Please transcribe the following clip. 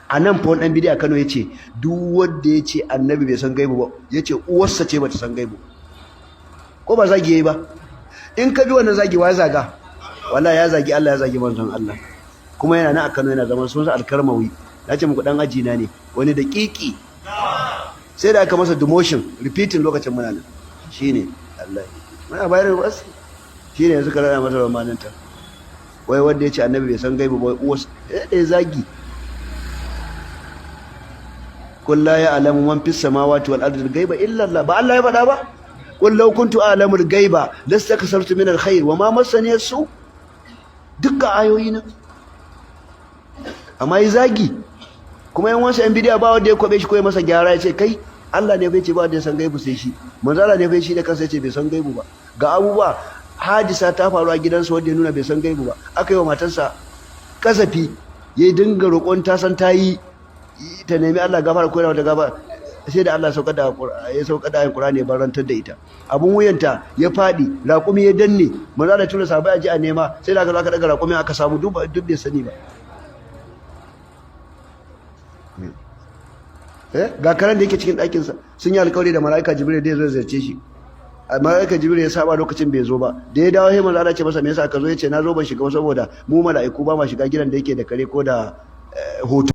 A nan fa wani dan bidiya Kano yace duk wanda yace annabi bai san gaibu ba, yace uwarsa ce bata san gaibu. Ko ba zagi yayi ba? In ka bi wannan zagi, wa ya zaga? Wallahi ya zagi Allah, ya zagi manzon Allah. Kuma yana nan a Kano yana zaman sunsa Alkarmawi. Na ce muku dan aji na ne, wani da kiki sai da aka masa demotion, repeating lokacin muna nan. Shine Allah muna bayar da wasu, shine yanzu ka rana masa romaninta, wai wanda ya ce annabi bai san gaibu ba, uwarsa ya zagi. قل لا يعلم من في السماوات والأرض الغيب إلا الله. Ba Allah ya faɗa ba? قل لو كنت أعلم الغيب لاستكثرت من الخير وما مسني السوء. Dukkan ayoyi nan, amma yi zagi. Kuma yan wasu yan bidiya, ba wanda ya kwabe shi ko ya masa gyara ya ce, "Kai, Allah ne bai ce ba wanda ya san gaibu sai shi. Manzo Allah ne bai shi da kansa ya ce bai san gaibu ba." Ga abubuwa, hadisa ta faru a gidansa wanda ya nuna bai san gaibu ba. Aka yi wa matarsa kasafi, ya dinga roƙon ta san ta yi, ta nemi Allah gafara ko yana wata gafara, sai da Allah ya saukar da ayin Qur'ani ya barantar da ita. Abun wuyanta ya fadi, raƙumi ya danne. Manzo da tura sahabbai a ji a nema, sai da aka zo aka daga raƙumin aka samu. Duk duk bai sani ba. Ga karen da yake cikin ɗakin sa, sun yi alƙawari da mala'ika Jibril da ya zo ziyarce shi. Mala'ika Jibril ya saba, lokacin bai zo ba. Da ya dawo, sai manzo Allah ce masa, "Me yasa ka zo?" Ya ce, "Na zo ban shiga ba saboda mu mala'iku ba ma shiga gidan da yake da kare ko da hoto."